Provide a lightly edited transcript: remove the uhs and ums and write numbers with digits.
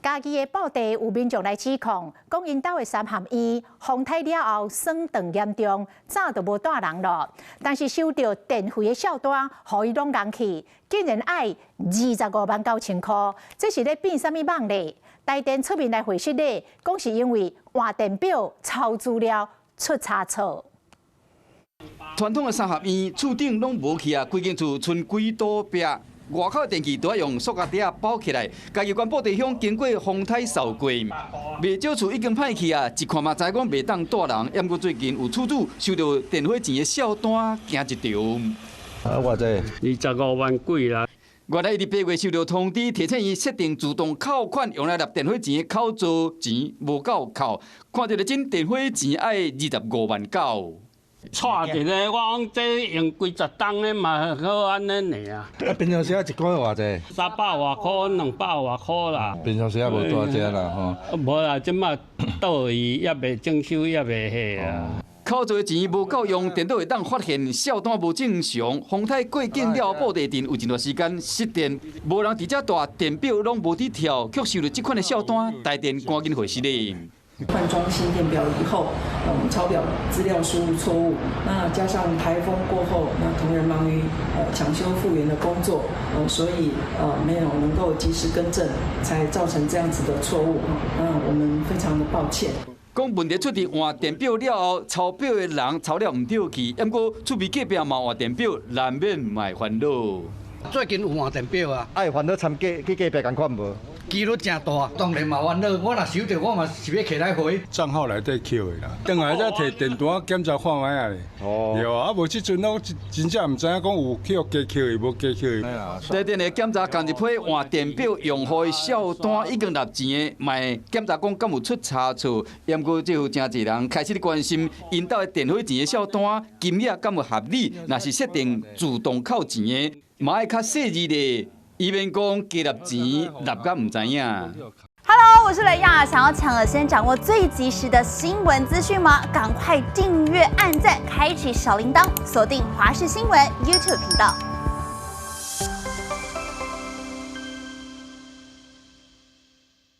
嘉義的布袋有民眾來指控，講𪜶兜的三合院風颱了後損斷嚴重，早就無蹛人囉。但是收著電費的數單，予伊攏仝去，竟然愛25萬9千箍，這是咧變啥物夢咧？台電出面來回釋咧，講是因為換電表抄資料出差錯。傳統的三合院厝頂攏無去啊，規間厝賰幾堵壁。外口電器都愛用塑膠袋仔包起來。嘉義縣布袋鄉經過風颱掃過，袂少厝已經歹去啊！一看嘛知講袂當蹛人。毋過最近有厝主收著電火錢的數單，驚一條。啊，偌濟？25萬幾啦。原來伊佇8月收著通知，提醒伊設定自動扣款，用來納電火錢的扣槽錢無夠扣，看著就真電火錢愛25萬9。錯一个，我講這用幾十冬的嘛好按呢爾。啊，平常時啊一個月偌濟？三百外箍，200外箍啦。平常時啊無蹛遮啦吼。無啦，這馬倒去猶未整修，猶未彼啊。扣槽的錢無夠用，電腦會當發現數單無正常。風颱過境了後，布袋鎮有一段時間失電，無人佇遮蹛，電表攏無佇跳，卻收著這款的數單，台電趕緊回釋咧。換裝新電表以後，抄表資料輸入錯誤，那加上颱風過後，那同仁忙於搶修復原的工作，所以沒有能夠及時更正，才造成這樣子的錯誤。那我們非常的抱歉。講問題出佇換電表了後，抄表的人抄了毋對去，毋過厝邊隔壁嘛換電表，難免嘛會煩惱。最近有換電表啊？愛煩惱參隔去隔壁仝款無？幾率誠大，當然嘛煩惱。我若收著，我嘛是欲起來回。帳號內底扣的啦，轉來才提電單檢查看覓仔咧。哦。對啊，啊無這陣我真正毋知影講有去予加扣的，無加扣的。台電的檢查仝一批換電表用戶的數單已經納錢的，嘛會檢查講敢有出差錯。毋過這有誠濟人開始關心，𪜶兜的電火錢的數單金額敢有合理？若是設定自動扣錢的，嘛愛較細膩咧。以免講加納錢納甲毋知影。 Hello，我是雷亞，想要搶先掌握最及時的新聞資訊嗎？趕快訂閱、按讚、開啟小鈴鐺，鎖定華視新聞 YouTube 頻道。